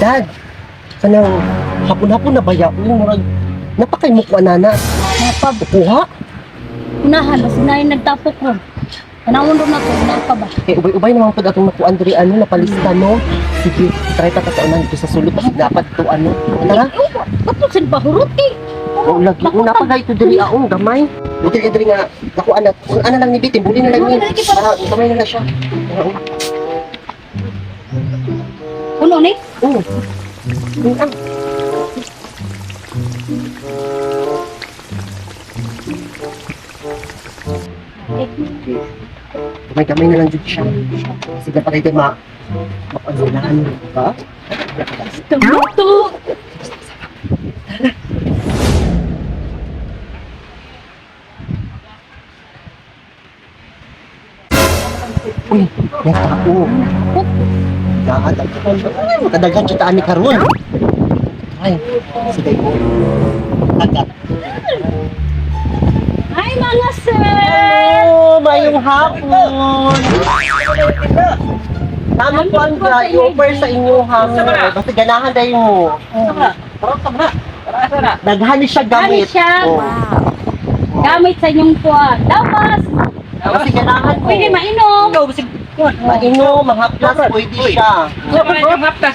Dad, kanang hapon-hapon na baya ko, murag napakay mo ko anana. Napab, Kuha. unahan, basta na yung nagtapok ron. Tanawon ron na to, unahan pa ba? Kay ubay-ubay naman pud atong nakuan diri ano napalista no. Sige, try ta ta sa unan dito sa sulod kasi dapat to ano. Tara. Eh, oh, ba't mo sin bahurot eh? Oo, lagi una pa gay to diri aong gamay. Buti ka diri nga nakuan na kung ano lang ni Bitin, buli na lang ni. Para gamay na lang siya. Oo. Puno ni? Oo. Ah. Gamay-gamay na lang jud siya. Kasi dapat ay ma mapagulan, ba? Tumuto! Uy, may tao. Daan, ay, makadaghan siya taan ni karon. Ay, sige ko. Agad. Hi mga sir! Hello, mayong hapon. Tama po ang i-offer sa inyo ha. Basta ganahan dahil mo. Daghan ni siya Gamit gamit. siya. Oh. Gamit sa inyong kuha. Dawas! Kasi ganahan mo. Pwede mainom! Mainom, mahaplas, pwede siya.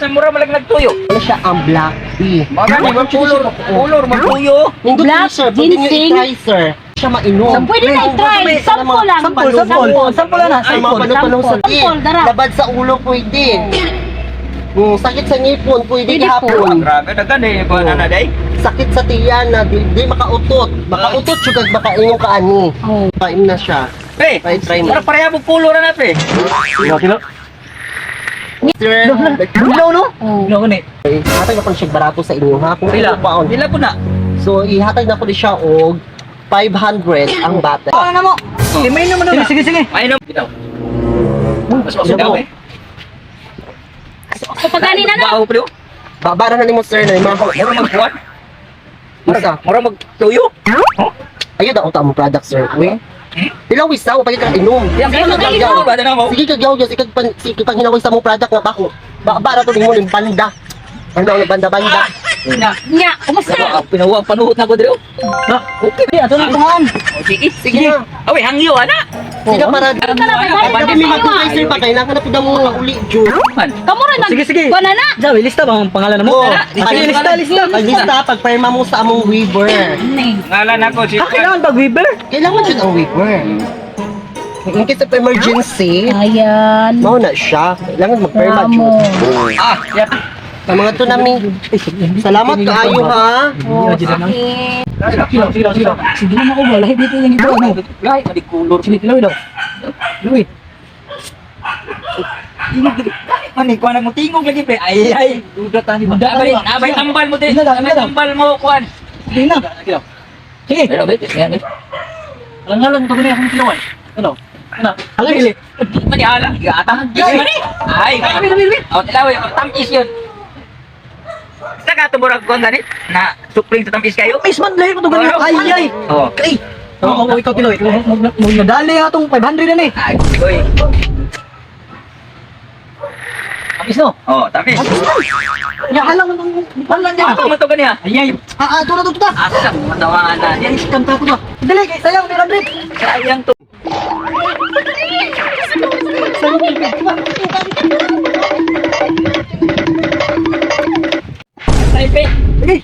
Mura malag nagtuyo. Ano siya ang black tea. Mga gani, mag kulor, kulor magtuyo. Nindot Black ni sir, pwede niyo ginseng. i-try sir. Siya mainom. So, pwede na i-try. Sample lang. Sample, sample. Sample na, Sa mga panong Sample. sakit. Sample, dara. Labad sa ulo pwede. Sakit sa ngipon, pwede Pwede po. gihapon. Grabe, daghan eh, kuan na day. Sakit sa tiyan na di makautot. Makautot siya kag makaingon ka ani. Oh. Paim na siya. Pre, Try, try mo. mura pareha mo kulor na pre. Kilo. Sir, Bugnaw no? Oh. Bugnaw ko ni. hatag na ko siya barato sa inyo ha. Kung Pila? ano pa on. Pila ko na. So ihatag na ko ni siya og 500 ang bata. Ano na mo? Sige, may naman na. Sige, sige. Mainom. Bitaw. Mas masugaw eh. So pagani na na. Baho pre. oh. Babara na nimo sir na mga Mura magkuan. Isa. Mura magtuyo. Ayun daw ang product sir. Uy. Pila wisa o pagka ka inom. Yang Sige, kilo mag-inom. ba na mo? Sige kag yaw ikag pan sige pag hinaway sa mo product nga bako. Ba bara to nimo ning banda. Ano ang banda banda? Na. Nya, kumusta? Pinawa ang panuhot na ko diri. oh. Na, okay. Ato na tungan. Oh, sige. Sige na. Awi hangyo ana. Sige para Ano ka na, may Kaya kami magdugay sir pa kailangan na pud mo makauli jud. Man. Kamu rin mag... Sige, sige. Kuha na na. Jawi, lista ba ang pangalan mo? Oo. Sige, lista, lista. Pag lista pag perma mo sa among weaver. Ni. Ngalan ako si Ah, kailangan ba Weaver? Kailangan jud ang weaver. In case of emergency, Ayan. mao na siya. Kailangan magperma Ramo. jud. Ah, yep. Ang mga to nami. Salamat kaayo ha. Oh, sige. Sila, sila, sila. Sige na ako, wala dito yung iba ano. Lahi madi kulor. Sige, tilawi daw. Tilawi. Man kuan mo tingog lagi pre. Ay ay. Duda tani ba? Abay, abay tambal mo din. Tingnan lang, Abay tingnan lang. tambal mo kuan. Sige na. Sige. Pero bet, yan. Alang-alang to gani akong tilawan. Ano? Ano? Alang- Di man ni ala, gatahan. Di man ni. Ay, Wait, wait, wait. Oh, tilawi, tamis yun. Sa ka tumurag kuan gani na supling sa tamis kayo. Miss man lahi mo to gani. Ay ay. Oh. Kay. Oo, oh, ikaw tilawi. Mo nadali atong 500 na ni. Ay, oy. Tamis no. Oh, tamis. Ya halang ang halang niya. Ako man to gani ha. Ay ay. Ah, ah, ito na to, ito na. Asa mo matawangan na. Yan scam ta ko ba. Dali kay sayang 300. Sayang to. Ay, pe. Sige.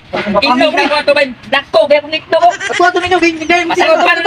Inom na ko ato bay. Dako kay kung ikno ko. Ato ato ninyo, hindi Masarap pa na